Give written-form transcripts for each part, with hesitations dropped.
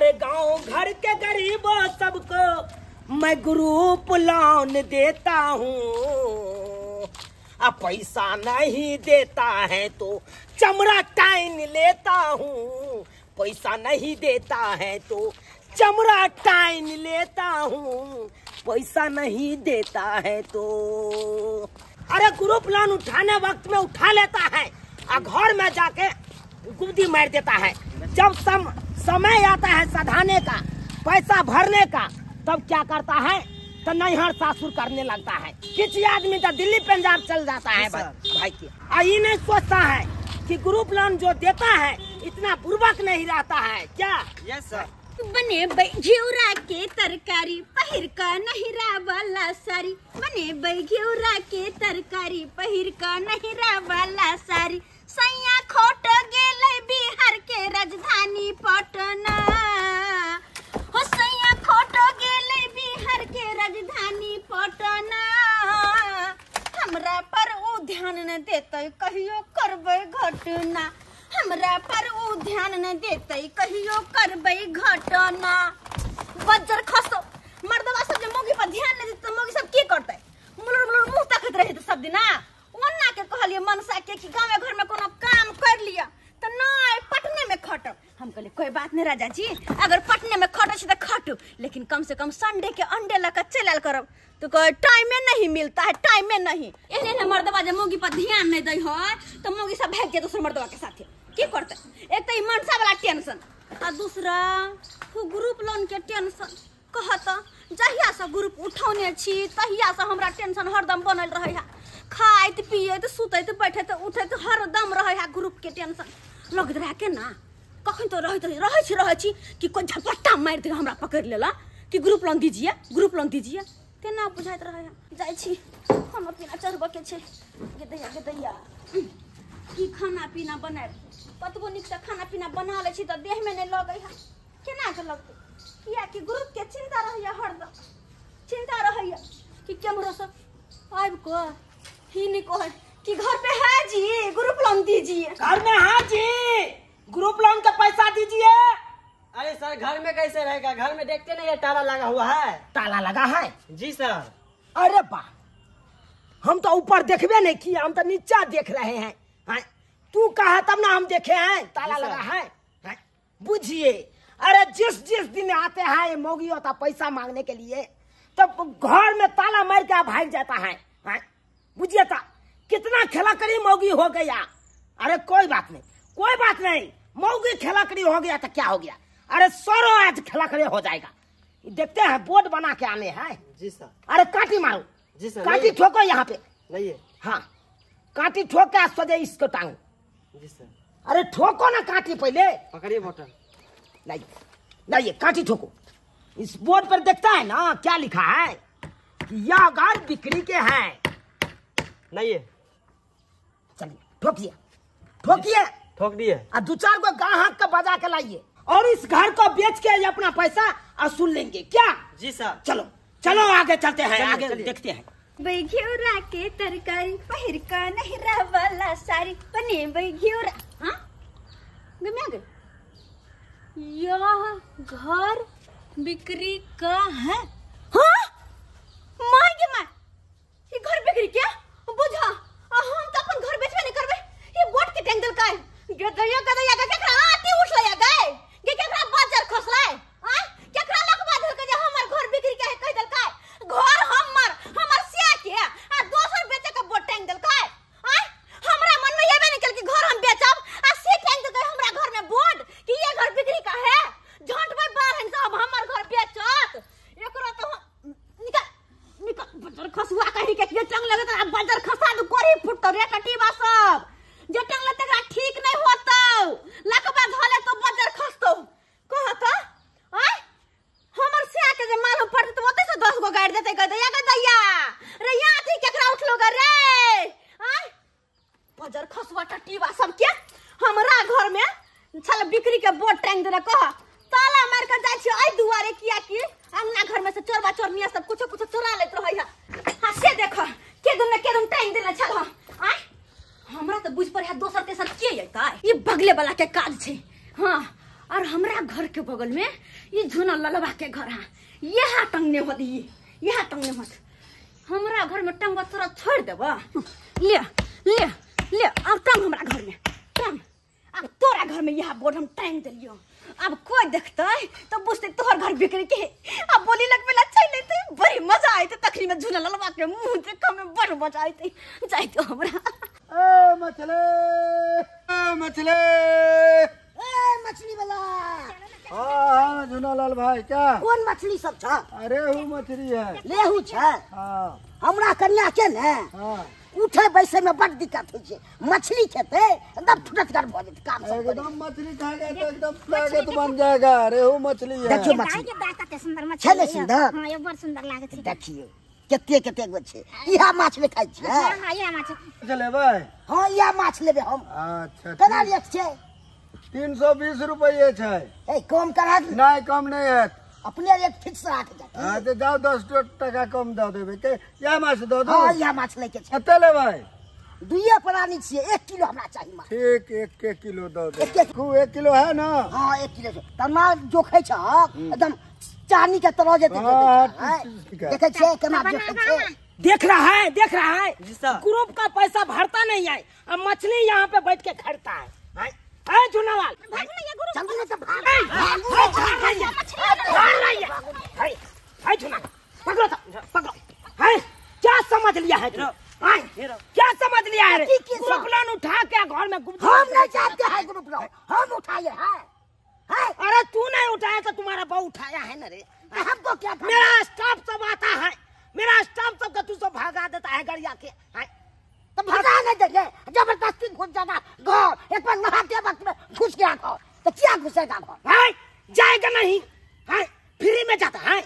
अरे गांव घर के गरीबों सबको मैं ग्रुप लोन देता हूँ। अब पैसा नहीं देता है तो चमड़ा टाइन लेता हूँ, पैसा नहीं देता है तो चमड़ा टाइन लेता हूँ, पैसा नहीं देता है तो। अरे ग्रुप लोन उठाने वक्त में उठा लेता है और घर में जाके गुद्दी मार देता है। जब समय आता है सधाने का, पैसा भरने का, तब क्या करता है तो नैहर सासुर करने लगता है। किसी आदमी तो दिल्ली पंजाब चल जाता है भाई की। और ये नहीं सोचता है कि ग्रुप लोन जो देता है इतना बुर्बक नहीं रहता है क्या? Yes sir. बने घिउरा के तरकारी पहिर का नहिरा वाला साड़ी, बने घिउरा के तरकारी पहिर का नहिरा वाला साड़ी, सैया खोट गेलै बिहार के राजधानी पटना, हो सैया खोट गेलै बिहार के राजधानी पटना, हमरा पर उ ध्यान न देतै कहियो करबै घटना, हमरा पर उ ध्यान न देतै कहियो करबै घटना। बज्जर खसो मर्दवा सब जे मौगी पर ध्यान न देतै मौगी सब की करतै? मुलुर मुलुर मुंह तकैत रहै सब दिना। ओन्ना के कहलियै मनसा के कि गाँव घर में कोनो काम कर लिया तो नहीं पटने में खटब। हम कहलियै कोई बात नहीं राजा जी, अगर पटने में खटै छी तो खटू, लेकिन कम से कम संडे के अंडे लऽ के चलि आयल करब। तो कहे टाइमे नहीं मिलता है, टाइमे नहीं। एहने एहने मर्दवा जे मौगी पर ध्यान नहीं दै है तो मौगी सब भागि जाय दोसर मर्दवा के साथे। की करतै? एक तो ई मनसा वाला टेंशन आ दूसरा ग्रुप लोन के टेंशन। कहत जहिया से ग्रुप उठौने छी तहिया से हमरा टेंशन हरदम बनल रहै है, खाइत पियैत सुतैत बैठैत उठैत हरदम रहै है ग्रुप के टेंशन। लगैत रहै के ना कखन तो रहैत रहै छी कि कोई झपट्टा मारि दे हमरा पकड़ि लेला कि ग्रुप लोन दीजिए, ग्रुप लोन दीजिए, तेना बुझाइत रहै है। जाइ छी खाना पीना चढ़बऽ के छै, गेदैया गेदैया की खाना पीना बनायब? कतबो नीकसँ खाना पीना बना लै छी तऽ देहमे नहि लगै है, केना के लगतै? कियाकि ग्रुप के चिंता रहैया, हरदम चिंता रहैया कि केम्हरोसँ आबि कऽ ही नहीं कहे कि घर पे है जी ग्रुप लोन दीजिए, घर में हाँ जी ग्रुप लोन का पैसा दीजिए। अरे सर घर में कैसे रहेगा? घर में देखते नहीं है ताला लगा हुआ है। ताला लगा है जी सर। अरे वाह, हम तो ऊपर देखबे नहीं किया, हम तो नीचा देख रहे हैं। तू कहा तब ना हम देखे हैं ताला लगा है। बुझिए, अरे जिस जिस दिन आते हैं ये मौगी होता पैसा मांगने के लिए तब घर में ताला मार के भाग जाता है। बुझिए था कितना खेलाकड़ी मौगी हो गया। अरे कोई बात नहीं, कोई बात नहीं, मौगी खेलाकड़ी हो गया तो क्या हो गया? अरे सरो आज खेलाकड़ी हो जाएगा। देखते हैं बोर्ड बना के आने हैं जी सर। अरे काटी मारो जी सर, काटी ठोको यहाँ पे नहीं है। हाँ काटी ठोक के सोचे इसको टांग जी सर। अरे ठोको ना काटी, पहले पकड़िए बोतल, लाइए लाइए काटी ठोको। इस बोर्ड पर देखता है ना क्या लिखा है कि यह घर बिक्री के हैं। नहीं है। चलिए ठोकिए ठोकिए, ठोक दिए। और दो चार को गाहक का बजा के लाइए और इस घर को बेच के अपना पैसा वसूल लेंगे क्या? जी सर। चलो चलो आगे चलते हैं, आगे देखते हैं। घिउरा के तरकारी पहिर का नहिरा वाला साड़ी, बने घिउरा। हाँ गए यह घर बिक्री का है। हाँ माय गे my, ये घर बिक्री क्या? बुझा हम तो अपन घर बेचबे नहीं करबे। ये बोट के टैंग देलकै गदैया गदैया के केकरा आती उठलै गए गे, केकरा बाजार खसलै आ केकरा लकवा धरकै जे हमर घर बिक्री के है कह देलकै। घर हमर हमर सिया के आ दोसर बेचे के बोट टैंग देलकै। आ हमरा मन में एबे नहीं कल कि घर हम बेचब आ से टैंग देलकै हमरा घर में बोर्ड कि ये घर बिक्री का है। झंटबै बारहन सब हमर घर बेचत। एकरो तो निकल निकल बजर खसुआ कहि के के टंग लगत आ बजर खसा दू कोरी फुटतो रे कटीबा सब जे टंग लगत एकरा ठीक नहीं होतौ, लकबा धले तो बजर खसतौ कहत। आय हमर सिया के जे मालूम पड़त त ओतै से 10 गो गाड़ि देतै गदैया गदैया रे यहाँ थी केकरा उठलो ग रे। आय बजर खसुआ टटीबा सब के हमरा घर में छल बिक्री के बोर्ड टांग देने कह ताला मार के जाय छी एहि दुआरे किया कि अंगना घर में से चोरबा चोरनिया सब कुछो कुछो चोरा लेत रहै है। हां से देख के दिन टांग देने छल। आय हमरा त बुझ पर है दोसर तेसर के अयतै, ई बगले वाला के काज छै। हाँ और हमरा घर के बगल में ये झुना ललवा के घर है, यहाँ टंगने होत, यहाँ टंगने होत। हमरा घर में टंगवा तोरा छोड़ देबा। ले ले ले अब टंग हमरा घर में टंग। अब तोरा घर में यहाँ बोर्ड हम टांग देलियो, अब कोई देखते तो बुझते तोहर घर बिक्री के। अब बोली लगबे ला चल लेते, बड़ी मजा आयते तखनी में झुना ललवा के मुंह देख में बड़ मजा आयते। जाइते हमरा। ए मछली, ए मछली, ए मछली वाला। हाँ हाँ झुनालाल भाई, क्या कौन मछली सब छ? अरे हु मछली है, लेहू छ। हाँ हमरा कन्या के ने हाँ उठे बैसे में बड़ दिक्कत होइ छै, मछली खेते एकदम फुटतगर भ जेतै काम सब करे। एकदम मछली खाएगा तो एकदम ताकत बन जाएगा। रेहू मछली है। देखियो मछली के दांत कते सुंदर मछली छै ने, सुंदर। हां ये बड़ सुंदर लागै छै। देखियो कते कते गो छै। इहा माछ ने खाइ छियै? हां हां इहा माछ लेबै। हां इहा माछ लेबै हम। अच्छा केना रेट छै? 320 रुपये छै। ए कम करा नहीं, कम नहीं है, अपने रेट फिक्स राख जाते। हां तो जाओ 10 टका कम दऽ देबै के। इएह माछ दऽ दू। हां इएह माछ लैके छै। कते लेबै? दुइये प्राणी छियै, 1 किलो हमरा चाही माछ। ठीक, 1 किलो दऽ देब। 1 किलो है ना? हां 1 किलो छै। तना जोखै छ एकदम चानी के तरह जेतै। देखै छियै केना जोखै छै? देख रहा है, देख रहा है जी सर। ग्रुप का पैसा भरता नहीं है, अब मछली यहाँ पे बैठ के खरीदता है। है झुनालाल जल्दी से भाग। है झुनालाल पकड़ो पकड़ो। है क्या समझ लिया है तू? क्या समझ लिया है? ग्रुप लोन उठा के घर में हम नहीं चाहते हैं ग्रुप लोन, हम उठाए हैं। अरे तू नहीं उठाया तो तुम्हारा बहू उठाया है ना रे। हमको क्या, मेरा स्टाफ सब आता है, मेरा स्टाफ सबका तू सब भागा देता है गरिया के। तो भगा नहीं देंगे, जबरदस्ती घुस जाना घर। एक बार नहाते वक्त में घुस गया घर तो क्या घुसेगा घर? है जाएगा नहीं, है फ्री में जाता है,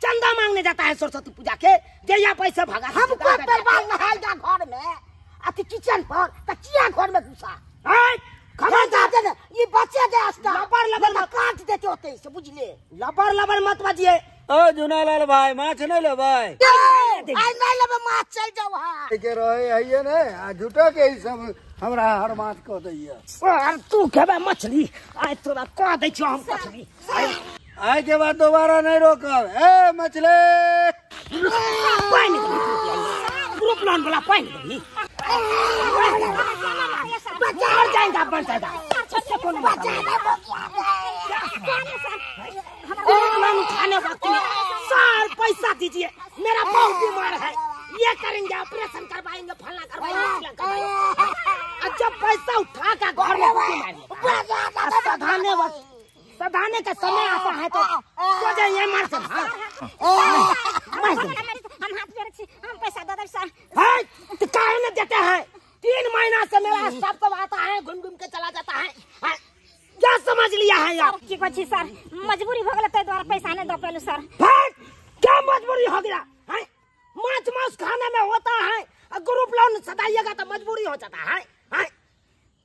चंदा मांगने जाता है सरस्वती पूजा के, जया पैसा भगा। हमको परिवार नहाएगा घर में अति किचन पर तो क्या घर में घुसा? है खबर जाते ना ये बच्चे गए लबर लबर मत काट देते होते इसे, बुझले। लबर लबर मत बजिए। ओ झुनालाल भाई माछ नहीं लेबै? आई नहीं लेबै माछ, चल जाओ। हां के रहे हइए ने आ झूठो के ई सब हमरा हर माछ कह दैया। और तू खेबे मछली? आइ तोरा कह दै छियो हम मछली। आइ के बाद दोबारा नहीं रोकब। ए मछली पानी ग्रुप लोन वाला पानी दही बचा जाएगा, बन जाएगा। ग्रुप लोन उठाने वक्त में सर पैसा दीजिए, मेरा बहुत बीमार है, ये करेंगे ऑपरेशन करवाएंगे, फला करवाएंगे, फला करवाएंगे। और जब पैसा उठा कर घर में सधाने वक्त, सधाने का समय आता है तो ये मार से भाग। हम हाथ जोड़ै छी, हम पैसा दऽ देब सर। है तो काहे न देते हैं? 3 महीना से मेरा स्टाफ सब आता है, घूम घूम के चला जाता है। क्या समझ लिया है यार? की कहै छी सर, मजबूरी भऽ गेलै ताहि दुआरे पैसा नहि दऽ पेलहुँ सर। क्या मजबूरी हो गया है? माछ मांस खाने में होता है, ग्रुप लोन सदाइएगा तो मजबूरी हो जाता है।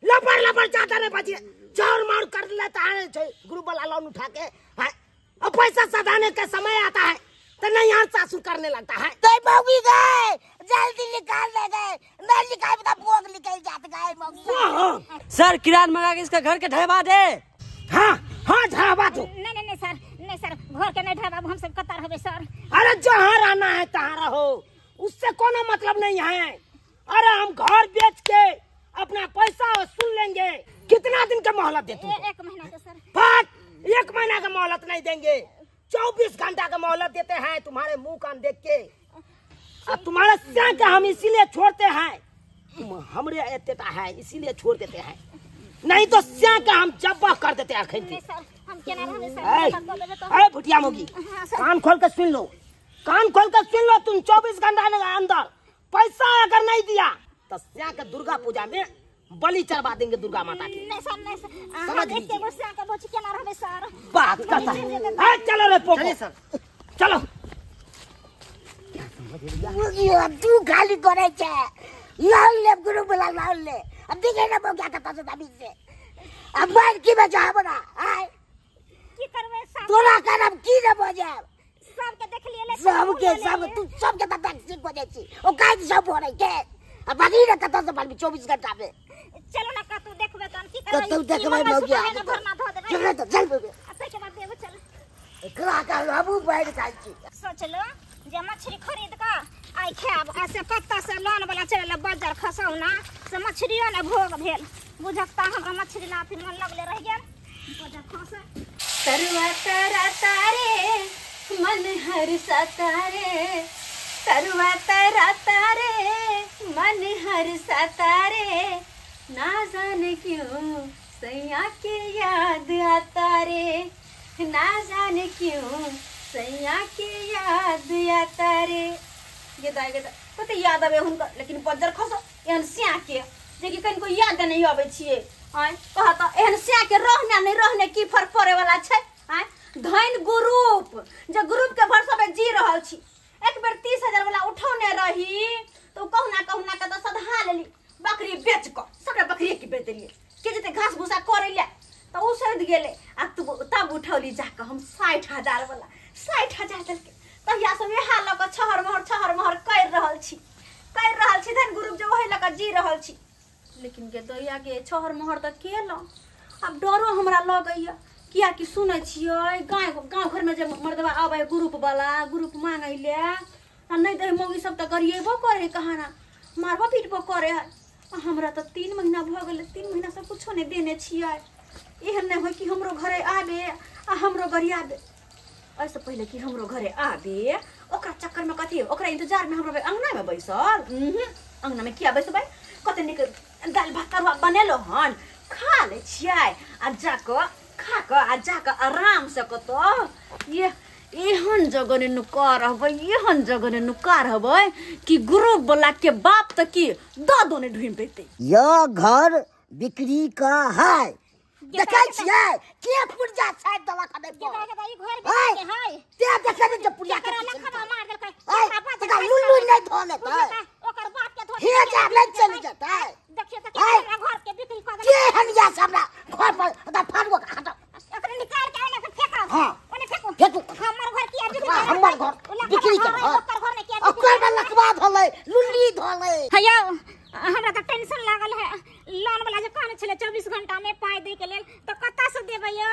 लपड़ लपड़ ज्यादा नहीं बचिए, चोर मार कर लेता है ग्रुप वाला लोन उठा के। और पैसा सदाने का समय आता है तो नहीं यहाँ सासू करने लगता है। तो मौगी गए जल्दी निकाल ले गए, नहीं निकाल तो भोग निकल जात गए मौगी। सर किरान मंगा के इसका घर के ढहवा दे। हाँ हाँ ढहवा दो। नहीं नहीं नहीं सर, नहीं सर घर के नहीं ढहवा, हम सब कतर हबे सर। अरे जहाँ रहना है तहाँ रहो, उससे कोनो मतलब नहीं है। अरे हम घर बेच के अपना पैसा वसूल लेंगे। कितना दिन का मोहलत दे तुमको? 1 महीना का सर। बट 1 महीना का मोहलत नहीं देंगे, 24 घंटा का मोहलत देते हैं तुम्हारे मुंह कान देख के। अब तुम्हारे के हम इसीलिए छोड़ते हैं, तुम हमरे एतेता है इसीलिए छोड़ देते हैं, नहीं तो के हम जब्बा कर देते हैं। अरे भुटिया मोगी, कान खोल के सुन लो, कान खोल के सुन लो, तुम 24 घंटा के अंदर पैसा अगर नहीं दिया तो के दुर्गा पूजा में बलि चढ़वा देंगे दुर्गा माता की। नहीं सर, नहीं सर, समझ लीजिए। बात करता है। चलो रे पोको, सर चलो। तू खाली करे छे लाल ले ग्रुप वाला लाल ले। अब देखे ना क्या करता से तभी से अब मार की बचा बना आय की करबे सब तोरा करब की न बजाब सब के देख लिए ले सब के सब तू सब के तक सीख बजे छी ओ काज सब हो रे के अब बाकी न कत से 24 घंटा में चलो ना कतू देखबे तन की करबे कतू देखबे मौगिया भरना धो देबे। चल त चल आ तै के बाद देबो चल। एकरा का बाबू बैठ खाइ छी। सोचलो जे मछली खरीद क आइ खायब आ से कत्ता से लोन वाला चलल बाजार खसौना से मछलियो ने भोग भेल बुझकता हमरा मछली लाथी मन लगले रह गेल बाजार खसे। तरुआ तरा तारे मन हर तारे तरुआ तरा तारे मन हर तारे ना जाने क्यों सैया के याद आता रे ना जाने क्यों सैया के याद आता रे। ये दाई के कते याद आवे हुनकर लेकिन बज्जर खसो एहन स्या के जे कि कनको याद नहीं आवे छिए। आय कहत एहन स्या के रहना नहीं रहने की फर्क पड़े वाला छै। आय धन ग्रुप जे ग्रुप के भरोसा पे जी रहल छी। एक बेर 30,000 वाला उठौने रही तो कहुना कहुना के त सधा लेली बकरी बेच क सबटा बकरी के बेच देलिए के जते घास भूसा करे ले त उ सद गेले आ तू तब उठौली जाके हम 60,000 वाला 60,000 देलके तहिया सब इहा लऽ कऽ छहर महर कर रहल छी धन ग्रुप जे ओहि लऽ कऽ जी रहल छी। लेकिन के दैया के छहर महर तऽ केलहुँ आब डरो हमरा लगैया कियाकि सुनै छियै गाँव घरमे जे मर्दबा आबै ग्रुप वाला ग्रुप मांगै ले आ नहि दै मौगी सब तऽ गरिएबो करे कहाना मारबो पीटबो करे है। हमरा तऽ 3 महीना भऽ गेलै 3 महीना से कुछो नहि देने छियै। एहन नहि होइ कि हमरो घरे आबे आ हमरो गरियाबे। एहिसँ पहिले कि हमरो घरे आबे ओकरा चक्करमे कथी ओकरा इंतजारमे हमरो अङ्गनामे बैसल अङ्गनामे किया बैसबै कते नीक दालि भात तरुआ बनेलहुँ हन खा लै छियै आ जाकऽ खा कऽ आ जाकऽ आरामसँ कतौ ये एहन जगह ने नुका रहबै एहन जगह ने नुका रहबै कि ग्रुप वाला के बाप तऽ की दादो ने ढूंढि पेतै। यह घर बिक्री का है देखै छियै के पुर्जा छापि देलक हन ई घर बिक्री के है ते देखै ने जे पुर्जा के लखबा मार देलकै तका लुल्लू नहि धो लेतै ओकर बाप के धो हे जा नहि चलि जेतै। देखियो त के घर के बिक्री क देलकै के हनिया से हमरा घर पर ओकरा फाड़बो हटो एकरा निकाल के ओने फेंको हां ओने फेंको फेंको हमर घर किया बिक्री हमर घर बिक्री के ओकर घर ने किया ओकर में लखबा धोलै लुल्ली धोलै। हेयो हमरा त टेंशन लागल है लोन वाला जे कहने छले 24 घंटा में पाई दे के लेल त कत्ता से देबै यो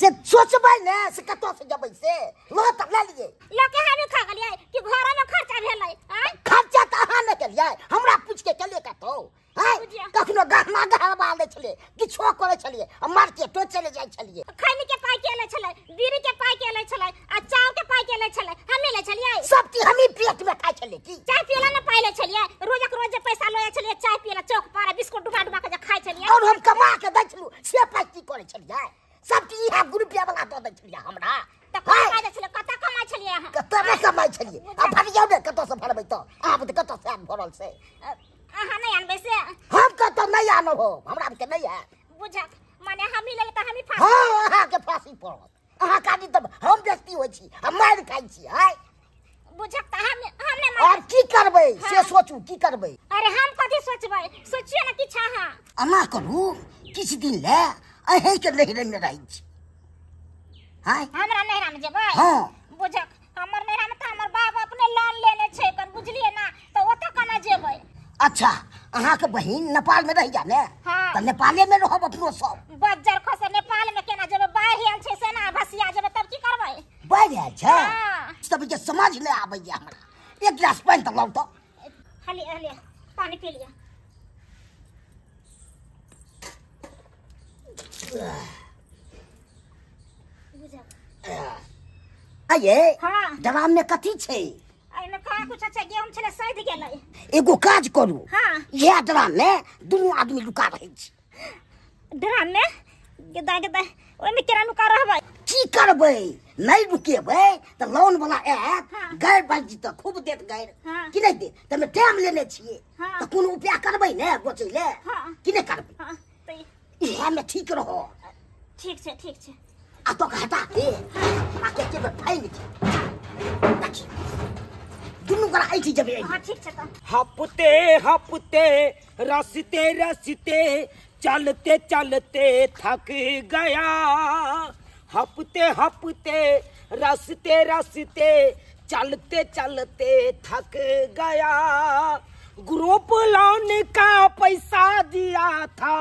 से सोचबै ने से कत्ता से देबै से लो त ले लिए लो के हमी खा गेलियै कि घर में खर्चा भेलै। आय खर्चा त अहाँ ने केलियै हमरा पूछ के केलियै कतौ हाय कखनो गहना गहवा लै छलियै किछो करै छलियै आ मार्केटो चले जाइ छलियै। खैनी के पाई के लै छलै बीड़ी के पाई के लै छलै आ चाव के पाई के लै छलै हमी लै छलियै सब चीज हमी पेट में खाइ छलियै की चाय पियला ने पाई लै छलियै रोजक रोज जे पैसा लय छलियै चाय पियला चौक पर बिस्कुट डुबा डुबा के जे खाइ छलियै और हम कमा के दै छलु से पाई की करै छलियै सब चीज इहा रुपया वाला दऽ दै छलियै हमरा त कमाइ दै छलियै कत कमाइ छलियै अहाँ कत नहि कमाइ छलियै आ भरियौ ने कत से भरबै त आब त कत से भरल से अहाँ नहीं आनबै से हम कत नहीं आनब हो हमरा के नहीं है बुझक माने हमी लेले त हमी फांसी। हां अहाँ के फांसी पड़त अहाँ कानी त हम बेइज्जती होइ छी हम मारि खाइ छी हाय बुझक त हम नहीं मार और की करबै से सोचू की करबै। अरे हम कथि सोचबै सोचियो ना किछ अहाँ अना करू किछ दिन ले अहे के नहिरे में रहै छी हाय हमरा नहिरा में जेबै। हां बुझक हमर नहिरा में त हमर बाप अपने लोन लेने छै कर बुझलिए ना त ओत केना जेबै। अच्छा अहाँ के बहिन नेपाल में रह जा ने हाँ। त नेपाले में रहब अपनो सब बज्जर खसे नेपाल में केना जेबै बाढ़ि आयल छै से ना भसिया जेबै तब की करबै बाढ़ि आयल छै हाँ। तब के समझ नै आबैया हमरा एक गिलास पानि त लाउ त हले हले पानी पी लिया। आये हाँ। ड्राम में कथी छै एहिमे कहाँ कुछ अच्छा गेहूं छले सैद गेलै। एगो काज करू हाँ। इएह ड्राम में दुनू आदमी लुका रहै छी ड्राम में गेदा गेदा ओहिमे केना लुका रहबै की करबै नहि रुकेबै तऽ लोन वाला आयत हाँ। गैर बाजी तऽ खूब देत गैर हाँ। कि नहि देत तऽ टाइम लेने छियै हाँ। तऽ कोनो उपाय करबै ने बचै ले हाँ। कि नहि करबै हाँ, तऽ इएह में ठीक रहो। ठीक छै ठीक छै आ तो हटा के आ के के फाइन के दुनू गोरा ऐठी जेबै। हाँ ठीक छै त हफ्ते हफ्ते रस्ते रस्ते चलते चलते थक गया हफ्ते हफ्ते रस्ते रस्ते चलते चलते थक गया ग्रुप लोन का पैसा दिया था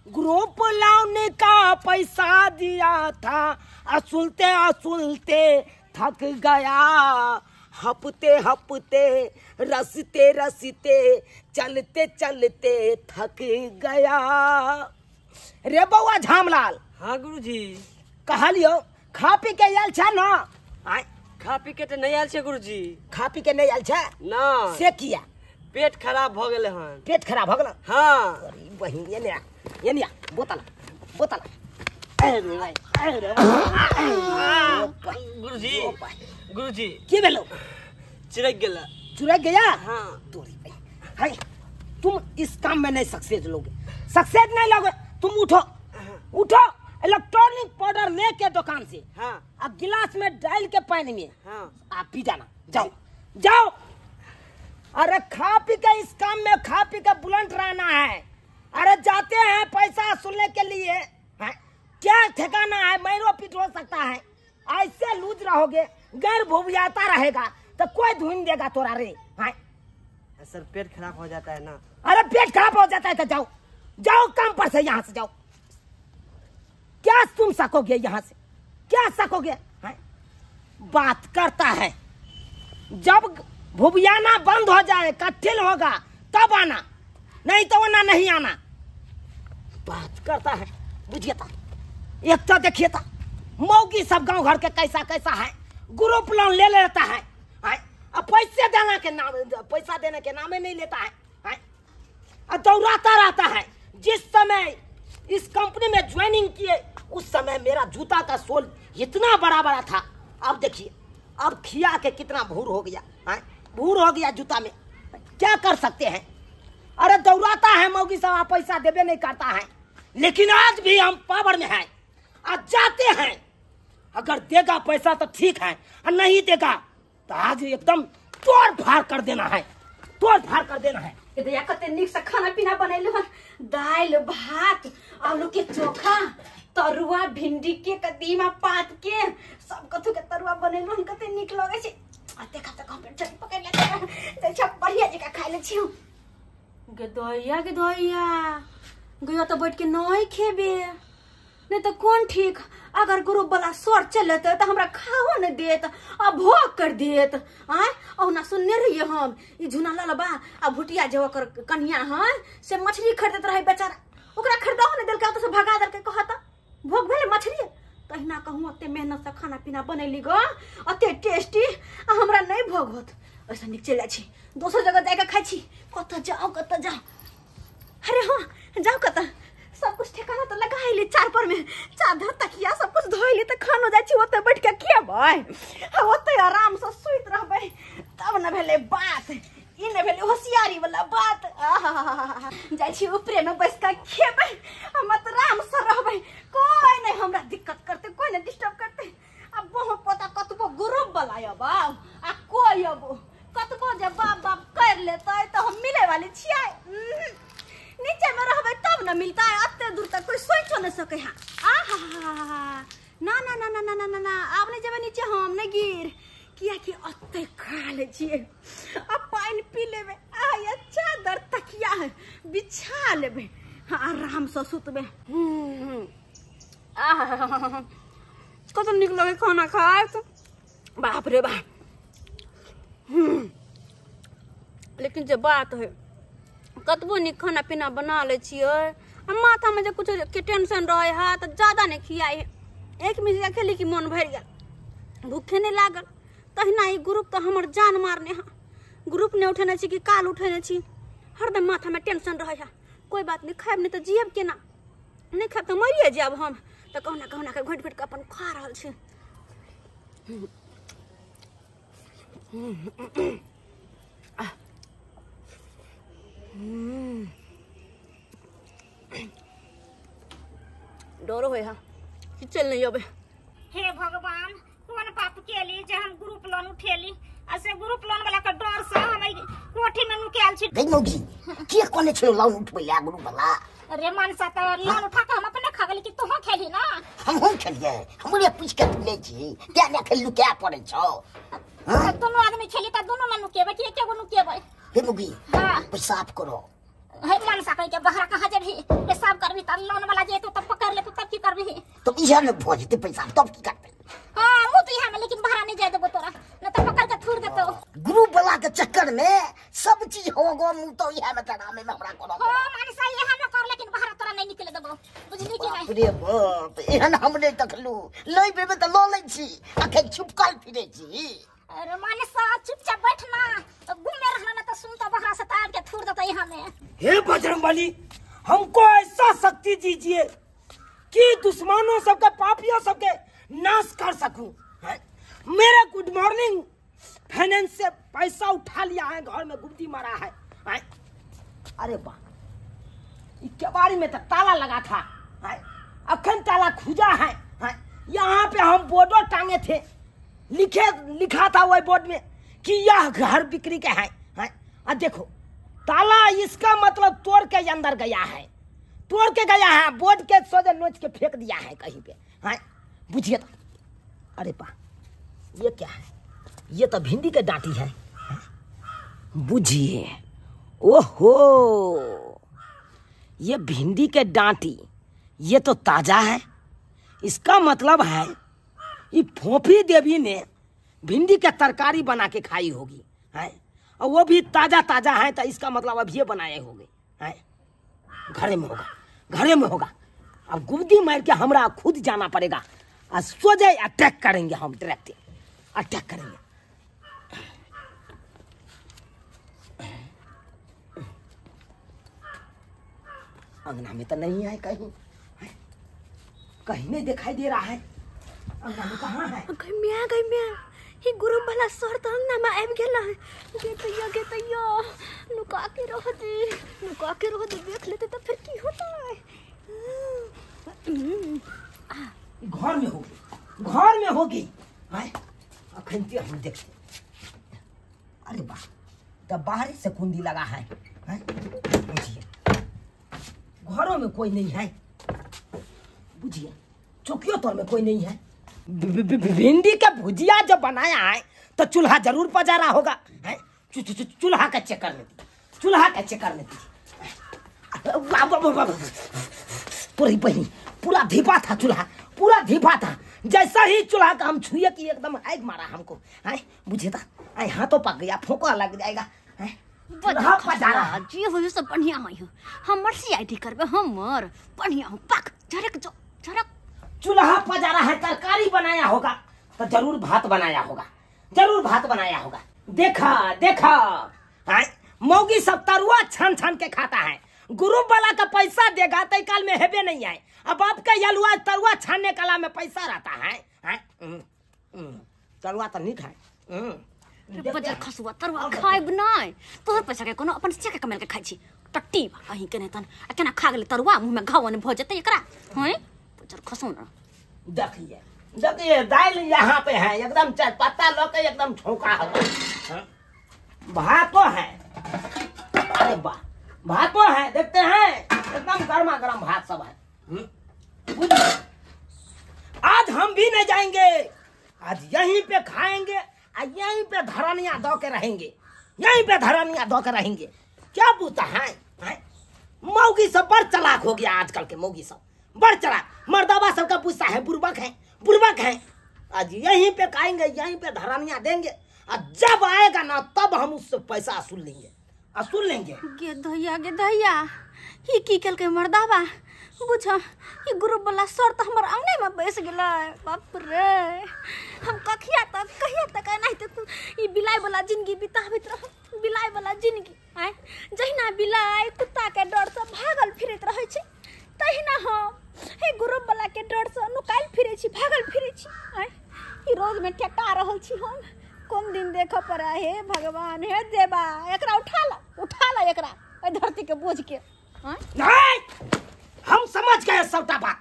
ग्रुप लोन का पैसा दिया था, असुलते असुलते थक गया, हपते हपते रसते रसते चलते चलते थक गया। रे बउआ झामलाल। हाँ गुरुजी। कहलियो खा पी के आयल छ ना? खा पी के तो नहीं आयल छे गुरुजी। खा पी के नहीं आयल छ ना? से किया? पेट खराब भ गेले हन। पेट खराब भ गेल? हाँ। अरे बहिन ये ने ये ने बोतल बोतल। अरे अरे गुरुजी गुरुजी की भेलो? चिरक गेला। चुरक गया? हाँ। तोरी भाई हाय, तुम इस काम में नहीं सक्सेस लोगे, सक्सेस नहीं लोगे। तुम उठो उठो, इलेक्ट्रॉनिक पाउडर लेके दुकान से, हाँ, अब गिलास में डाल के पानी में, हाँ, आप पी जाना। जाओ जाओ। अरे खा पी के इस काम में खा पी के बुलंद रहना है। अरे जाते हैं पैसा सुनने के लिए, है? क्या ठिकाना है, मैरो पीट हो सकता है। ऐसे लूज रहोगे, गैर भूबियाता रहेगा तो कोई धुन देगा तोरा रे। है सर पेट खराब हो जाता है ना। अरे पेट खराब हो जाता है तो जाओ जाओ काम पर से, यहाँ से जाओ। क्या तुम सकोगे यहाँ से, क्या सकोगे? है? बात करता है। जब भुबियाना बंद हो जाए, कठिन होगा तब आना, नहीं तो ना नहीं आना। बात करता है, बुझिए था। एक तो देखिए था मौगी सब गांव घर के कैसा कैसा है, ग्रुप लोन ले लेता है, अब पैसे देने के नाम, पैसा देने के नामे नहीं लेता है, और दौड़ाता रहता है। जिस समय इस कंपनी में ज्वाइनिंग किए उस समय मेरा जूता का सोल इतना बड़ा बड़ा था, अब देखिए अब खिया के कितना भूर हो गया है, भूर हो गया जूता में। क्या कर सकते हैं? अरे दौड़ाता है मौगी साहब, आप पैसा देवे नहीं करता है। लेकिन आज भी हम पावर में हैं, आज जाते हैं, अगर देगा पैसा तो ठीक है, और नहीं देगा तो आज एकदम तोड़ फाड़ कर देना है, तोड़ फाड़ कर देना है। दैया कते नीक से खाना पीना बनैलु हन, दालि भात आलू के चोखा तरुआ भिंडी के कदीमा पात के सब कथू के तरुआ बनैलु हन, कते नीक लगै छै। आ देखा त कम्प्यूटर चल पकड़ ले त बढ़िया जका खाइ ले छी। गे दैया गया तो बैठ के नहीं खेबे, नहीं तो कौन ठीक, अगर ग्रुप वाला सर चलते तो हमरा खाओ न देत आ भोग कर देत। आय ओना सुनने रहिए हम, ई झुना लालबा आ भुटिया जे ओकर कन्या है से मछली खरीदत रहे बेचारा, ओकरा खरीदाओ न देलकै, ओतऽ से भगा देलकै। कहत भोग भेलै मछली। तहिना कहूँ ओते मेहनत से खाना पीना बनैली ग, ओते टेस्टी आ हमरा नहीं भोग होत। ऐसा नीक चलि जाइ छी दोसर जगह जाके खाइ छी। कतऽ जाओ कतऽ जाओ, अरे हाँ जाओ कतऽ, सब कुछ ठिकाना तो लगा ले, चार पर में चादर तकिया सब कुछ धोइ ले त खानो जाइ छी ओते बैठ के खेबै, ओते आराम से सुति रहबै, तब न भेलै बात। ई न भेलै होशियारी वाला बात। आहा जाइ छी ऊपरे में बैस के खेबै, हम आराम से रहबै, कोई नहीं हमरा दिक्कत करते, कोई नहीं डिस्टर्ब करते। अब बहु पोता कतबो ग्रुप वाला अब आ कोई अब कतबो जे बाप बाप कर लेतै त हम मिले वाली छियै। नीचे में रहबे तब न मिलता है, अत्ते दूर तक कोई सोचो न सके। हाँ आहा ना ना ना ना ना ना ना ना, आब नहीं जेबै नीचे हम नहीं गिर, किया कि अत्ते खा ले छियै, अब पानि पी लेबै, आ चादर तकिया है बिछा लेबै, हाँ आराम से सुतबै। आहा कत नीक लगे खाना खाए, बाप रे बाप। लेकिन जे बात है कतबो नीक खाना पीना बना लै छियै आ माथा में जे कुछ के टेंशन रहे है तो ज्यादा नहीं खियाई है, एक मिसिया खेली कि मन भरि गेल, भूखे नहीं लागल। तहिना ई ग्रुप तो हमर जान मारने है, ग्रुप नहीं उठेने छी कि काल उठेने छी, हरदम माथा में टेंशन रहे है। कोई बात नहीं, खायब नहीं तो जियब केना, नहीं खायब तो मरिए जायब हम, तो कहुना कहुना के घोटि घोटि के अपन खा रहल छी। डरो होय हा कि चल नहीं अबे। हे भगवान कौन पाप केली जे हम ग्रुप लोन उठेली, आ से ग्रुप लोन वाला के डर से हम कोठी में नुकायल छी। गई मौगी के कोने छलो लोन उठबै ला ग्रुप वाला? अरे मनसा त लोन उठा के हम अपने खा गेली कि तोहो खेली ना? हमहु खेलिए, हमरे पूछ के तू ले छी, क्या ना खेलू क्या पड़े छौ? दोनों आदमी खेली त दोनों ना नुकेबै कि एके गो नुकेबै? हे मौगी हां पेशाब करो। हे मनसा कहि के बाहर कहाँ जेबही पेशाब करबी त लोन वाला जेतौ तब पकड़ लेतौ तब की करबही तो इहा ने भ जेतै पैसा तब की करबै हां मुँह तो इहा में लेकिन बाहर नहीं जाय देबो तोरा न त पकड़ के थूर देतौ ग्रुप वाला के चक्कर में सब चीज हो गो मुँह तो इहा में तरामे में हमरा कोनो हां मनसा इहा में कर लेकिन बाहर तोरा नहीं निकले देबो बुझली कि नहीं रे बाप एहन हम नहीं देखलू लै बेबे त ल लै छी अखन छुपकल फिरै छी अरे मनसा चुपचाप बैठ ना घूमे रहना ना तो सुन तो बाहर से तार के थूर देता यहाँ में। हे बजरंगबली हमको ऐसा शक्ति दीजिए कि दुश्मनों सबके पापियों सबके नाश कर सकूं। मेरा गुड मॉर्निंग फाइनेंस से पैसा उठा लिया है, घर में गुप्ती मारा है। अरे वाह केबाड़ी में तो ताला लगा था, अखन ताला खुजा है। यहाँ पे हम बोर्डो टांगे थे, लिखा था वही बोर्ड में कि यह घर बिक्री के है। आ देखो ताला इसका मतलब तोड़ के अंदर गया है, तोड़ के गया है, बोर्ड के सोजे नोच के फेंक दिया है कहीं पे। हैं बुझिए तो। अरे पा ये क्या है, ये तो भिंडी के डांटी है। बुझिए ओहो ये भिंडी के डांटी ये तो ताजा है, इसका मतलब है ये फोफी देवी ने भिंडी के तरकारी बना के खाई होगी है, और वो भी ताज़ा ताज़ा है, तो इसका मतलब अब ये बनाए होंगे है। घरे में होगा, घरे में होगा। अब गुब्दी मार के हमरा खुद जाना पड़ेगा और सोझे अटैक करेंगे हम, डायरेक्ट अटैक करेंगे। अंगना में तो नहीं है, कहीं कहीं नहीं दिखाई दे रहा है। अंगना में कहाँ है? गई म्या ही गुरु वाला सर तो अंगना में आबि गेल है। गे तैया नुका के रह दे, नुका के रह दे, देख लेते तो फिर की होता है। घर में होगी, घर में होगी। अखन ते हम देखते। अरे वाह तब बाहर से कुंडी लगा है। बुझिए घरों में कोई नहीं है, बुझिए चौकियों तौर में कोई नहीं है। भिंडी का भुजिया जब बनाया है तो चूल्हा जरूर पजारा होगा है। चूल्हा का चेक करने दी, चूल्हा का चेक करने दी। पूरी बही पूरा धीपा था चूल्हा, पूरा धीपा था। जैसा ही चूल्हा का हम छुए कि एकदम आग मारा हमको है। बुझे था आए हाथों पक गया, फोका लग जाएगा है। पजारा जी हो सब बढ़िया हो, हमर सीआईडी करबे हमर बढ़िया हो। पक झरक जो झरक। चूल्हा पजारा है, तरकारी बनाया होगा तो जरूर भात बनाया होगा, जरूर भात बनाया होगा। देखा देखा है मौगी सब तरुआ छान छान के खाता है। ग्रुप वाला का पैसा देगा तो काल में हेबे नहीं आए। अब आपका यलुआ तरुआ छानने कला में पैसा रहता है। तरुआ तो नहीं खाए बजर खसुआ तरुआ खाइब नहीं, तोहर पैसा के कोनो अपन चेक कमेल के खाइ छी टट्टी कहीं के नहीं तन आ केना खा गेलै तरुआ मुंह में घाव ने भ जेतै एकरा। हैं बजर खसु ना। देखिए देखिए दाल यहाँ पे है एकदम पत्ता लो के एकदम छोका है। भातो है, अरे वाह भातो है, देखते हैं एकदम गर्मा गर्म भात सब है। आज हम भी नहीं जाएंगे, आज यहीं पे खाएंगे और यहीं पे धरनिया दो के रहेंगे, यहीं पे धरनिया दो के रहेंगे। क्या पूछता है, है? मौगी सब बड़ चलाक हो गया आजकल के, मौगी सब बड़ चलाक, मर्दाबा सबका पूछता है बुर्बक है बुर्बक है। आज यहीं पे खाएंगे, यहीं पे धरनिया देंगे और जब आएगा ना तब हम उससे पैसा असूल लेंगे, असूल लेंगे। गे धैया ही की केलकै मर्दाबा बुझ, ई ग्रुप वाला सर तो हमर अंगने में बैस गेलै। बाप रे हम कखिया तक कहिया तक एनाहिते ई बिलाइ वाला जिंदगी बिताबैत रहब, बिलाइ वाला जिंदगी। आँय जहिना बिलाइ कुत्ता के डर से भागल फिरैत रहै छै तहिना हम हे ग्रुप वाला के डर से नुकायल फिरै छी, भागल फिरै छी। आँय ई रोज में ठेका रहल छी हम, कोन दिन देखऽ पड़ै। हे भगवान हे देवा एकरा उठा ला, उठा ला एकरा एहि धरती के बोझ के। नहीं हम समझ गए सबटा बात,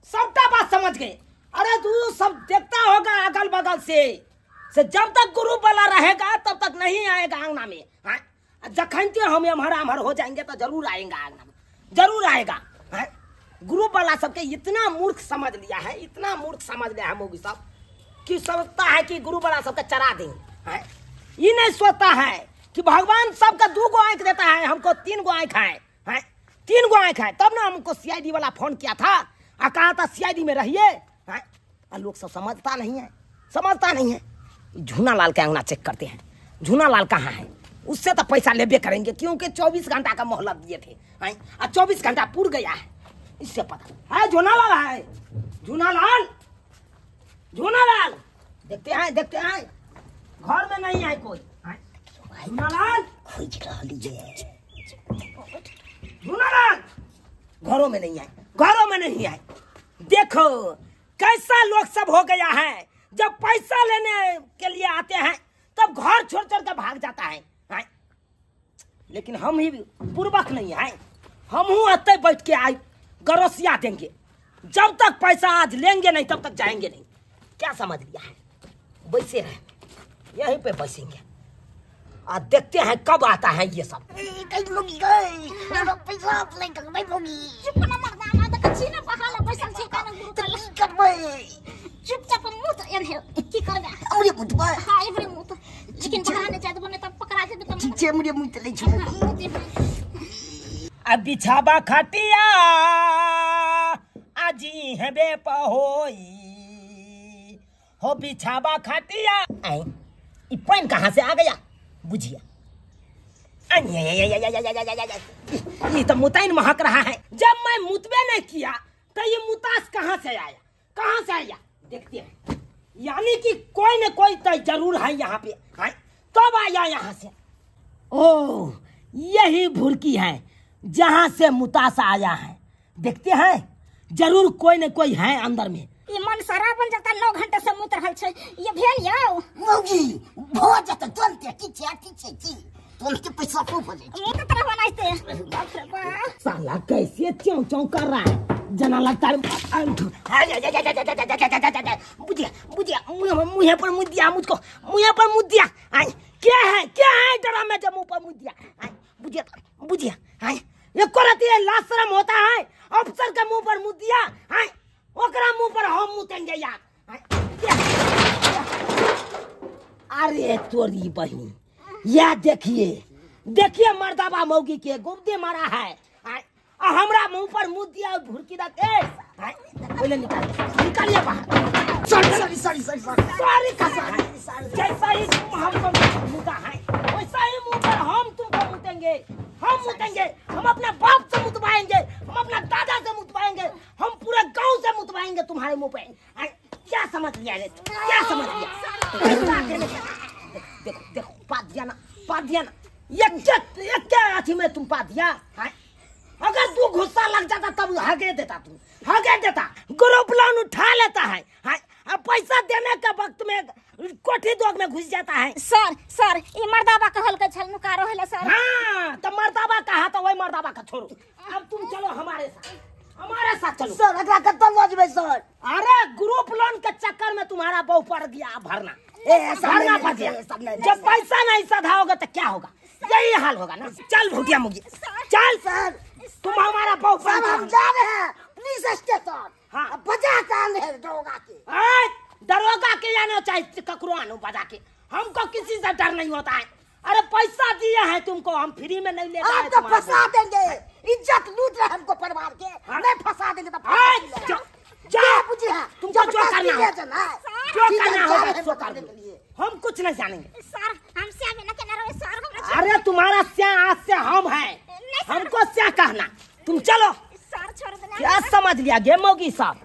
सबटा बात समझ गए। अरे तू सब देखता होगा अगल बगल से जब तक गुरु वाला रहेगा तब तक नहीं आएगा अंगना में। जखन ते हम एम्हर आम्हर हो जाएंगे तो जरूर आएगा अंगना में, जरूर आएगा। ग्रुप वाला सबके इतना मूर्ख समझ लिया है, इतना मूर्ख समझ लिया है मोगी सब कि समझता है कि गुरु वाला सबके चरा देंगे। ये नहीं सोचता है कि भगवान सबका 2 गो आँख देता है, हमको 3 गो आँख है। 3 गो आँख है तब ना हमको सीआईडी वाला फोन किया था आ कहा था सीआईडी में रहिए। लोग सब समझता नहीं है, समझता नहीं है। झूना लाल का अंगना चेक करते हैं, झूना लाल कहाँ है, उससे तो पैसा लेबे करेंगे क्योंकि 24 घंटा का मोहलत दिए थे और 24 घंटा पूर गया है, इससे पता है। झूना लाल है, झूना लाल, झूना लाल, देखते हैं देखते हैं, घर में नहीं है कोई। झूना लाल खोज रही, झूना लाल घरों में नहीं है, घरों में नहीं है। देखो कैसा लोग सब हो गया है, जब पैसा लेने के लिए आते हैं तब घर छोड़ छोड़ कर भाग जाता है। लेकिन हम ही पूर्वक नहीं है, हम हूँ आते बैठ के आए गरोसिया देंगे, जब तक पैसा आज लेंगे नहीं तब तक जाएंगे नहीं। क्या समझ लिया है, बैसे रहे यहीं पे बैसेंगे और देखते हैं कब आता है ये सब। चुपचाप मुत एनहे की करबे औरे मुतबे। हां एबरे मुत, लेकिन बाहर नै जाय देबो नै त पकड़ा जेबे त। ठीक छै मुरे मुत लै छी। अब बिछाबा खटिया आजी हेबे पहोई हो, बिछाबा खटिया। आई ई पानी कहां से आ गया बुझिया। ये तो मुतैन महक रहा है, जब मैं मुतबे नहीं किया तो ये मुतास कहाँ से आया, कहाँ से आया देखते हैं। यानी कि कोई न कोई तो जरूर है यहाँ पे, है तब आया यहाँ से। ओ यही भुरकी है जहाँ से मुतास आया है, देखते हैं जरूर कोई न कोई है अंदर में। ये मन सारा बन जाता 9 घंटे से मुत रहल छै, ये भेल यौ मौगी भ जाता तुरंत। की छै की छै की तुरंत पैसा खूब हो जाय मुत तरह बनाइते। बाप रे बाप, साला कैसे च्यों च्यों कर रहा है, जना लगता है। बुझिया बुझिया मुँह पर मुँह दिया मुझको, मुँह पर मुँह दिया। आई क्या है क्या है डरा में जब मुँह पर मुँह दिया। आई बुझिया बुझिया, आई ये करती है लाशरम होता है, अफसर के मुँह पर मुँह दिया। आई ओकरा मुँह पर हम मुतेंगे यार। अरे तोरी बहन, यह देखिए देखिए मर्दाबा मौगी के गुब्दे मारा है, हमरा मुंह पर मुंह दिया भुरकी दा के। पहले निकाल निकालिए बाहर। सॉरी सॉरी सॉरी सॉरी जैसा ही तुम हमको मुता है वैसा ही मुंह पर हम तुमको मुतेंगे, हम मुतेंगे, हम अपने बाप से मुतवाएंगे, हम अपना दादा से मुतवाएंगे, हम पूरे गांव से मुतवाएंगे तुम्हारे मुंह पे। क्या समझ लिया रे, क्या समझ लिया? देखो देखो पा दिया ना, पा दिया ना, ये क्या अथी में तुम पा दिया है। अगर तू गुस्सा लग जाता तब हगे देता, तू हगे देता, ग्रुप लोन उठा लेता है, अब पैसा देने के वक्त में कोठी दोग में घुस जाता है। सर सर ये मर्दाबा कहल के छल नुका रहल सर। हाँ तो मर्दाबा कहा तो वही मर्दाबा का छोड़ो, अब तुम चलो हमारे साथ, हमारे साथ चलो सर। अगला कत्तो लऽ जेबै सर। अरे ग्रुप लोन के चक्कर में तुम्हारा बहु पड़ गया भरना, भरना पड़ गया। जब पैसा नहीं सधाओगे तो क्या होगा, यही हाल होगा ना। चल भुटिया मुगी चल सर, तुम हमारा बहु। हम जा रहे हैं पुलिस स्टेशन। हाँ बजा के आने हैं दरोगा के। दरोगा के आने चाहे ककरो आनो बजा के, हमको किसी से डर नहीं होता है। अरे पैसा दिए हैं तुमको, हम फ्री में नहीं लेते हैं। तो फंसा देंगे, इज्जत लूट रहे हमको परिवार के। नहीं फंसा देंगे तो तुमको जो करना हो जो करना होगा सो कर देंगे, हम कुछ नहीं जानेंगे सर। हम स्या में न केना रहे सर। अरे तुम्हारा स्या आज से हम है, हमको स्या कहना। तुम चलो सर, छोड़ देना। क्या समझ लिया गे मौगी साहब?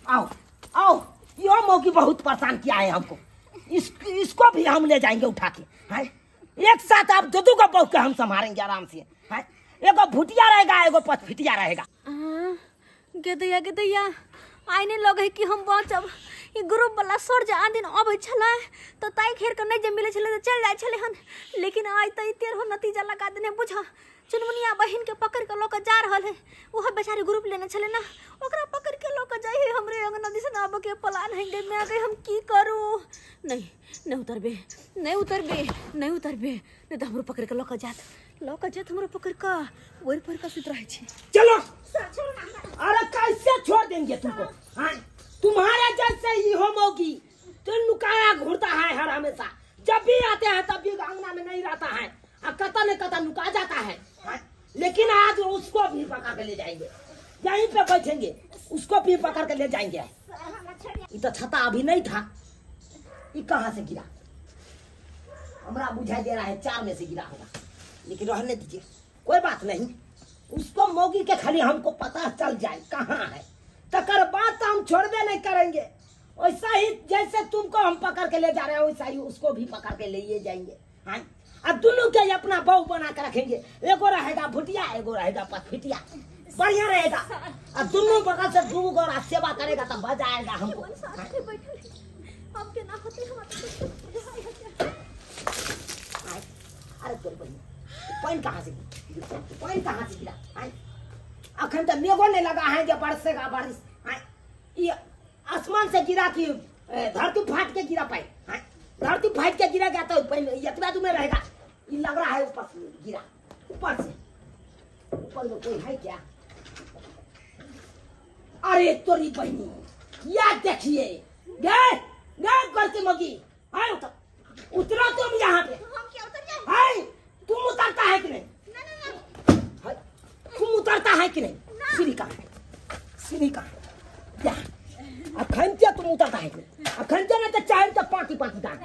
आओ आओ, यो मौगी बहुत परेशान किया है हमको, इसको भी हम ले जाएंगे उठा के। है एक साथ आप दो दो को बहू के हम संभालेंगे आराम से। है एगो भुटिया रहेगा एगो पचफिटिया रहेगा। गेदैया गेदैया आइ नहि लगे कि हम बचब। ई ग्रुप वाला सर जे आन दिन अबै छलै तऽ ताहि खेर के नहि जे मिलै छलै तऽ चलि जाइ छलै हन, लेकिन आइ तऽ ई तेरहो नतीजा लगा देने। बुझ चुनमुनिया बहिन के पकड़ के लऽ के जा रहल है, ओहो बेचारी ग्रुप लेने छलै ना, ओकरा पकड़ के लऽ के जाइ है। हमरे अंगना दिसन आबऽ के प्लान है गे मैं गई, हम की करू? नहीं नहीं उतरबे, नहीं उतरबे, नहीं उतरबे, नहीं तऽ हमरो पकड़ के लऽ के जात, लऽ के जात हमरो पकड़ के ओहि पर के सुति रहै छी। चलो अरे कैसे छोड़ देंगे तुमको? हाँ तुम्हारे जैसे ही हो मौगी तो नुकाया घूरता है हर हमेशा, जब भी आते हैं तब भी अंगना में नहीं रहता है, कता न कता नुका जाता है। हाँ? लेकिन आज उसको भी पकड़ के ले जाएंगे, यहीं पे बैठेंगे, उसको भी पकड़ के ले जाएंगे। ये तो छाता अभी नहीं था, ये कहाँ से गिरा? हमरा बुझाई दे रहा है 4 में से गिरा होगा, लेकिन रहने दीजिए, कोई बात नहीं। उसको मौगी के खाली हमको पता चल जाए कहाँ है, तकर बाद तो हम छोड़बे नहीं करेंगे। वैसा ही जैसे तुमको हम पकड़ के ले जा रहे हैं, वैसा ही उसको भी पकड़ के ले जाएंगे। हाँ, अब दोनों के अपना बहू बना के रखेंगे, एगो रहेगा भुटिया, एगो रहेगा पथफिटिया, बढ़िया रहेगा। अब दोनों बगल से दू गोरा सेवा करेगा तब मजा आएगा हमको। अरे तोर बहिन, पानी कहाँ से गिरा? पानी कहाँ से गिरा? अखन तो मेघो नहीं लगा है जो बरसेगा बारिश। ये आसमान से गिरा कि धरती फाट के गिरा पाए? धरती फाट के गिरा गया तो इतना तुम्हें रहेगा। ये लग रहा है ऊपर से गिरा, ऊपर से, ऊपर में कोई है क्या? अरे तोरी बहनी, या देखिए गए गए करके मगी। आए उतर, उतरो तुम यहाँ पे। हम क्या उतर जाए? हाय, तुम उतरता है कि नहीं? ना ना ना। तुम उतरता है कि नहीं? सीढ़ी कहाँ है? सीढ़ी कहाँ है? क्या अखन क्या तुम उतरता है कि नहीं? अखन क्या नहीं तो चाहे तो पाती पाती दाग,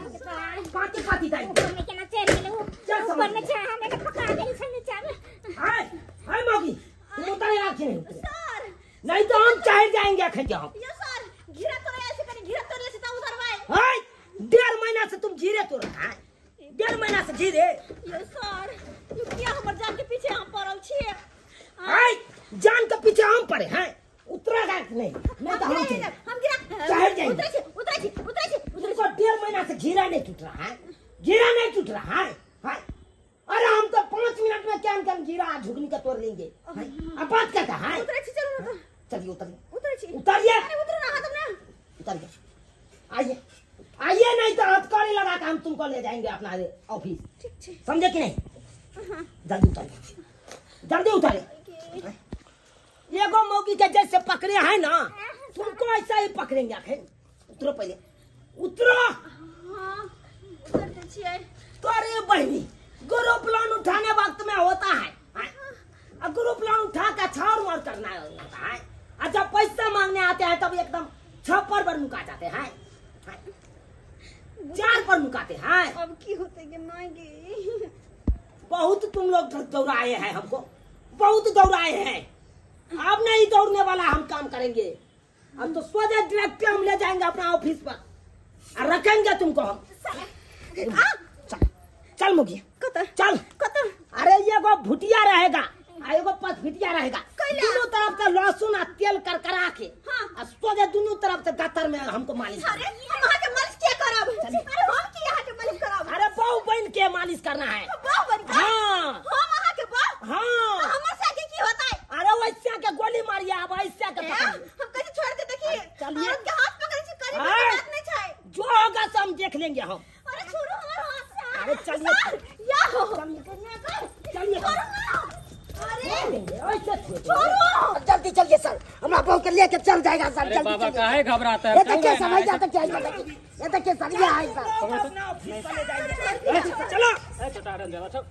पाती पाती दाग। ऊपर में केना चढ़ गेलै ऊपर में चाह हमें तो पकड़ा गेल छै नीचा में। हाय हाय मौगी, तुम उतरेगा कि नहीं? सर नहीं तो हम चाहे जाएंगे अखन क्या हम। यो सर घिरा तोड़े ऐसे करी, घिरा तोड़ले से त उतरबै। हाय, 1.5 महीना से तुम घिरे तोड़ रहा है, 1.5 महीना से घिरे। यो सर, यो किया हमर जान के पीछे हम पड़ल छिए? हाय, जान के पीछे हम पड़े हैं। उतरेगा कि नहीं? नहीं तो हम गिरा चाहे जाएंगे। उतरै छी उतरै छी उतरै छी। तुमको 1.5 महीना से घिरा नहीं टूट रहा है, घिरा नहीं टूट रहा है। हाय, अरे हम तो 5 मिनट में क्या हम घिरा झुकनी का तोड़ लेंगे। अब बात करता है। उतरै छी, चलो ना। चलिए उतरिए, उतरै छी, उतरिए। अरे उतरो ना हाथ में, उतरिए, आइए आइए, नहीं तो हथकड़ी लगा के हम तुमको ले जाएंगे अपना ऑफिस। ठीक छै, समझे कि नहीं? जल्दी उतरिए, जल्दी उतरिए। एगो मौगी के जैसे पकड़े है ना, तुमको ऐसा ही पकड़ेंगे। आखिर उतरो, पहले उतरो। हाँ, उतरते छियै। तो अरे बहनी, ग्रुप लोन उठाने वक्त में होता है, और ग्रुप लोन उठा कर छाड़ मार करना होता है, और जब पैसा मांगने आते हैं तब एकदम 6 पर मुका जाते हैं, 4 पर मुकाते हैं। अब की होते के मांगे? बहुत तुम लोग दौड़ाए हैं हमको, बहुत दौड़ाए हैं। अब नहीं दौड़ने वाला हम काम करेंगे। अब तो सोजा डायरेक्ट हम ले जाएंगे अपना ऑफिस पर और रखेंगे तुमको हम। चल चल मुगी, चल। अरे ये गो भुटिया रहेगा, एगो पथफिटिया रहेगा, दोनों तरफ से लहसुन और तेल करकरा के। हाँ। सोजा दोनों तरफ से गतर में हमको मालिश। अरे हम अहाँ के मालिश क्या करब? अरे हम की अहाँ के मालिश करब? अरे बहु बहन के मालिश करना है। बहु बहन के? हाँ। हम अहाँ के बहु? हाँ। हमर साथे की होता है? अरे वैसा के गोली मारिए, अब ऐसा के हम कैसे छोड़ दे? देखिए चलिए, के हाथ पकड़े छी, करी बात नहीं छै, जो होगा सब हम देख लेंगे हम। अरे छोड़ो हमर हाथ से। अरे चलिए या हो, चलिए, अरे ऐसे छोड़ो, जल्दी चलिए सर, हमरा बहू के लेके चल जाएगा सर। अरे बाबा काहे घबराता है? ये देखिए सर, आ जाता क्या ये देखिए सर, ये है सर, अपना ऑफिस पर ले जाएंगे। चलो छोटा रन जरा, चल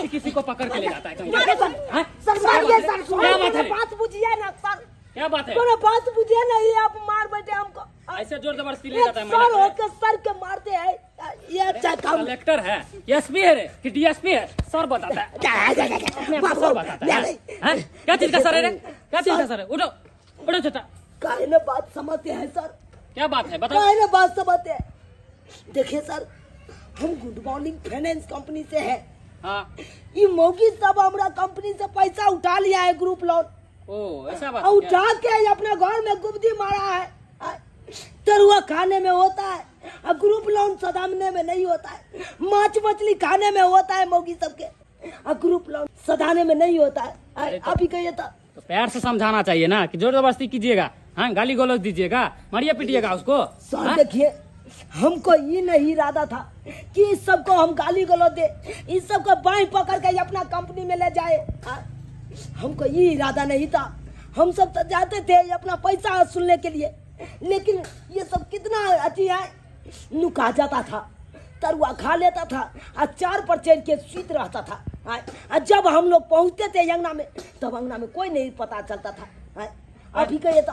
किसी को पकड़ के ले जाता है। सर मारिए सर, बात बुझिए ना सर, क्या बात है? कोनो बात बुझिए नहीं, आप मार बैठे हमको ऐसे जोर जबरदस्ती ले जाता है। सर होकर सर के मारते हैं ये। अच्छा काम कलेक्टर है, एसपी है रे कि डीएसपी है? सर बताता है, सर बताता है। क्या चीज का सर है रे? क्या चीज का सर है? उठो उठो छोटा। काहे ना बात समझते हैं सर? क्या बात है बताओ? काहे ना बात समझते हैं? देखिए सर, हम गुड मॉर्निंग फाइनेंस कंपनी से है। हाँ। ये मौगी सब हमारा कंपनी से पैसा उठा लिया है ग्रुप लोन। ओ ऐसा बात? उठा के अपने घर में गुब्दी मारा है। तरुआ खाने में होता है और ग्रुप लोन सदामने में नहीं होता है। माछ मछली खाने में होता है मौगी सबके, और ग्रुप लोन सदाने में नहीं होता है। अभी कहिए तो प्यार से समझाना चाहिए ना कि जोर जबरदस्ती कीजिएगा, हाँ गाली गलौज दीजिएगा, मारिए पीटिएगा उसको। सर देखिए, हमको ये नहीं इरादा था कि इस सबको हम गाली गलौज दे, इस सबको बाएं पकड़ के अपना कंपनी में ले जाए। हमको ये इरादा नहीं था। हम सब तो जाते थे अपना पैसा वसूलने के लिए, लेकिन ये सब कितना अच्छी है नुका जाता था। तरुआ खा लेता था और चार पर चढ़ के सीत रहता था। और जब हम लोग पहुँचते थे अंगना में तब अंगना में कोई नहीं पता चलता था। अभी कहिए तो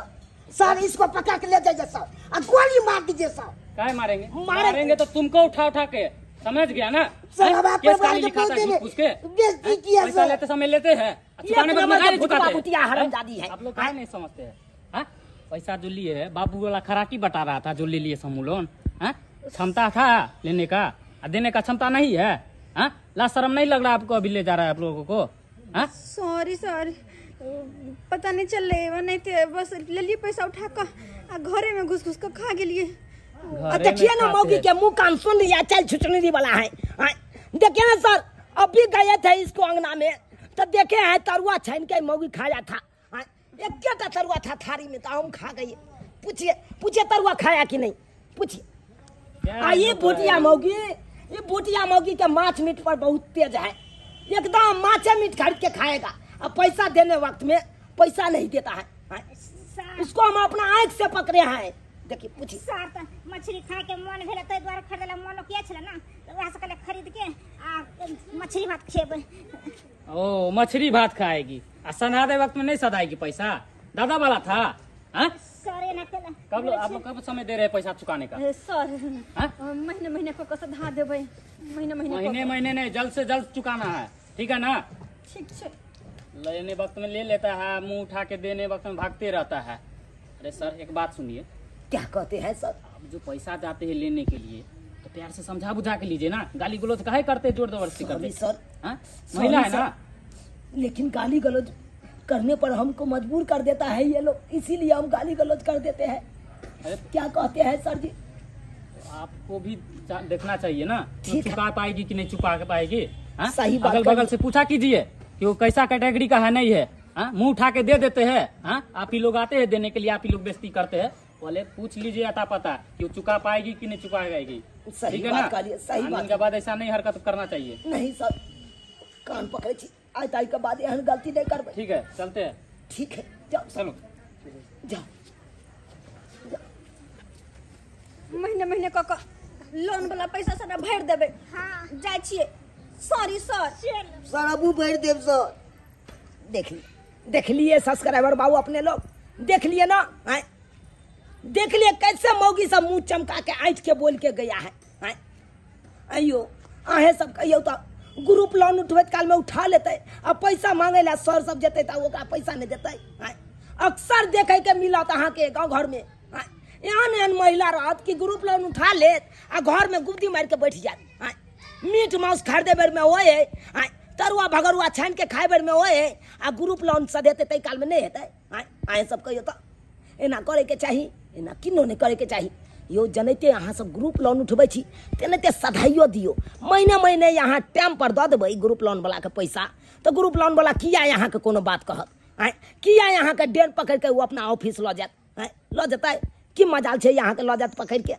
सर इसको पकड़ के ले जाइए सर और गोली मार दीजिए सर। काहे मारेंगे? मारेंगे तो तुमको उठा उठा के, समझ गया ना सर? हम आपको बेइज्जती किया पैसा लेते समय लेते हैं, हरामजादी है। आप लोग काहे नहीं समझते हैं? पैसा जो लिए है बाबू वाला खराकी बता रहा था, जो ले लिए समूह लोन, क्षमता था लेने का, देने का क्षमता नहीं है। ला शर्म नहीं लग रहा आपको अभी ले जा रहा है आप लोगों को? सॉरी सर, पता नहीं चल रहे, नहीं तो बस ले लिए पैसा उठा कर घरे में घुस घुस कर खा गेलिए। देखिए ना मौगी के मुँह कान सुन लिया, चल छुचनी वाला है। देखिए ना सर, अभी गए थे इसको अंगना में तो देखे हैं तरुआ छान के मौगी खाया था, एक क्या तरुआ था थारी में तो हम खा गए। पूछिए पूछिए तरुआ खाया कि नहीं, पूछिए। ये भुटिया मौगी, ये भुटिया मौगी के माछ मीट पर बहुत तेज है, एकदम माछे मीट खरीद के खाएगा और पैसा देने वक्त में पैसा नहीं देता है। इसको हम अपना आँख से पकड़े हैं। देखिए पूछिए सर, मछली खाए के मन भेल तै द्वारे खरीदला, मन किया छले ना तो वहां से कहले खरीद के आ मछली भात खेबै। ओ मछली भात खाएगी आ सनादे वक्त में नहीं सदाएगी पैसा? दादा वाला था। सर ना कब आप लोग कब समय दे रहे हैं पैसा चुकाने का? सर महीने महीने को सधा देबै, महीने महीने महीने महीने नहीं, जल्द से जल्द चुकाना है, ठीक है ना? ठीक है। लेने वक्त में ले लेता है, मुँह उठा के देने वक्त में भागते रहता है। अरे सर एक बात सुनिए। क्या कहते हैं सर? अब जो पैसा जाते हैं लेने के लिए तो प्यार से समझा बुझा के लीजिए ना, गाली गलौज काहे करते, जोर जबरदस्ती करते सर? महिला है ना, लेकिन गाली गलौज करने पर हमको मजबूर कर देता है ये लोग, इसीलिए हम गाली गलौज कर देते हैं। क्या कहते हैं सर जी? तो आपको भी देखना चाहिए ना, चुका पाएगी कि नहीं चुका पाएगी। सही बात। अगल बगल से पूछा कीजिए कि वो कैसा कैटेगरी का है नहीं है। मुँह उठा के दे देते हैं। आप ही लोग आते हैं देने के लिए, आप ही लोग बेइज्जती करते हैं। बोले पूछ लीजिए अता पता कि वो चुका पाएगी कि नहीं चुका पाएगी। सही बात है, सही बात। के बाद ऐसा नहीं हरकत करना चाहिए। नहीं सर, कान पकड़े छी, आइ ताई के बाद एहन गलती नहीं करबै। ठीक है चलते हैं। ठीक है जाओ, चलो जाओ। महीने महीने क लोन वाला पैसा सारा भरि देबै। हाँ जाइ छियै। Sorry sir. सर अबू भरि देब सर। देख लिए, देख लिए सब्सक्राइबर बाबू अपने लोग देख लिए ना, देख लिए कैसे मौगी सब मुंह चमका के ऐठ के बोल के गया है। अयो अहें सब कहियो तो ग्रुप लोन उठबैत काल में उठा लेते आ पैसा मांगे ला सर सब जेतै तऽ ओकरा पैसा नहीं देते। अक्सर देखे के मिलत अहाँके गाँव घर में एहन एहन महिला रहत कि ग्रुप लोन उठा लेत आ घर में गुद्दी मार के बैठ जात। मीट मांस खरीदे बेर में होए, तरुआ भगरुआ छानि के खाए बेर में होए आ ग्रुप लोन सधेतै ताहि काल में नहीं हेतै। अहें सब कहियो तो एना करे के चाही, एना किनो नहीं करे के चाही। यो जनैते अहाँ सब ग्रुप लोन उठबै छी तेनाहिते सधाइयो दियो, महीने महीने यहाँ टाइम पर दऽ देबै ग्रुप लोन वाला के पैसा तो ग्रुप लोन वाला किया अहाँके कोनो बात कहत? आँय किया अहाँके डेन पकड़ि के ओ अपना ऑफिस लऽ जायत? आँय लऽ जेतै की मजाल छै अहाँके लऽ जायत पकड़ि के?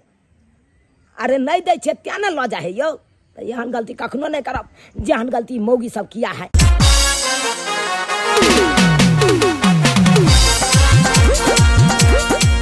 अरे नहि दै छै तेँ ने लऽ जाइ है यौ। तऽ एहन गलती कखनो नहि करब जेहन गलती मौगी सब किया है।